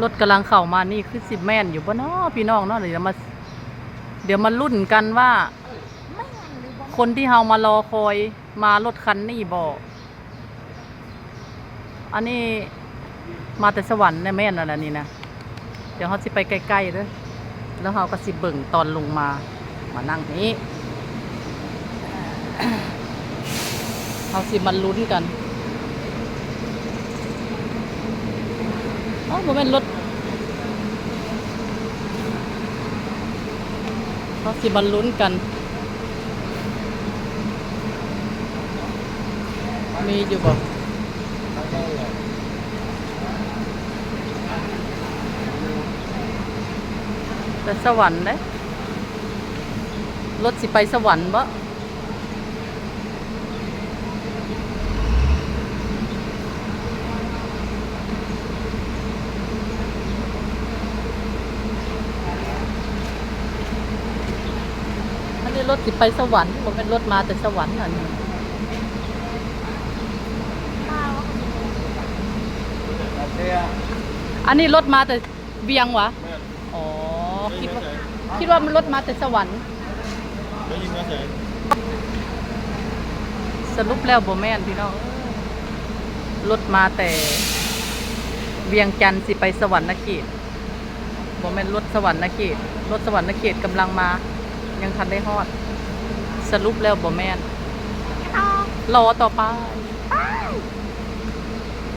ລົດກຳລັງເຂົ້າມານີ້ ຄືຊິແມ່ນຢູ່ບໍ່ເນາະພີ່ນ້ອງເນາະ? ດຽວມາ ດຽວມາລຸ້ນກັນວ່າ ຄົນທີ່ເຮົາມາລໍຄອຍມາລົດຄັນນີ້ບໍ່? ອັນນີ້ມາແຕ່ສະຫວັນນະ ແມ່ນແລ້ວລະນີ້ນະ. ດຽວເຮົາຊິໄປໃກ້ໆເດີ ແລ້ວເຮົາກໍຊິເບິ່ງຕອນລົງມາ. ມານັ່ງນີ້ ເຮົາຊິມາລຸ້ນກັນ. ເອົ້າ ບໍ່ແມ່ນລົດ ເຮົາຊິມາລຸ້ນກັນ ມີຢູ່ບໍ່? ແຕ່ສະຫວັນເດ້ ລົດຊິໄປສະຫວັນບໍ່? ອັນນີ້ລົດຊິໄປສະຫວັນ ບໍ່ແມ່ນລົດມາແຕ່ສະຫວັນອັນນີ້. ອັນນີ້ລົດມາແຕ່ ວຽງຫວາ? ແມ່ນ. ອໍ ຄິດວ່າ ຄິດວ່າມັນລົດມາແຕ່ສະຫວັນ. ໄດ້ຍິນມາໃສ? ສະຫຼຸບແລ້ວບໍ່ແມ່ນພີ່ນ້ອງ ລົດມາແຕ່ວຽງຈັນຊິໄປສະຫວັນນະເຂດ. ບໍ່ແມ່ນລົດສະຫວັນນະເຂດ ລົດສະຫວັນນະເຂດກຳລັງມາ ຍັງທັນໄດ້ຮອດ. ສະຫຼຸບແລ້ວບໍ່ແມ່ນ. ລໍຕໍ່ໄປ.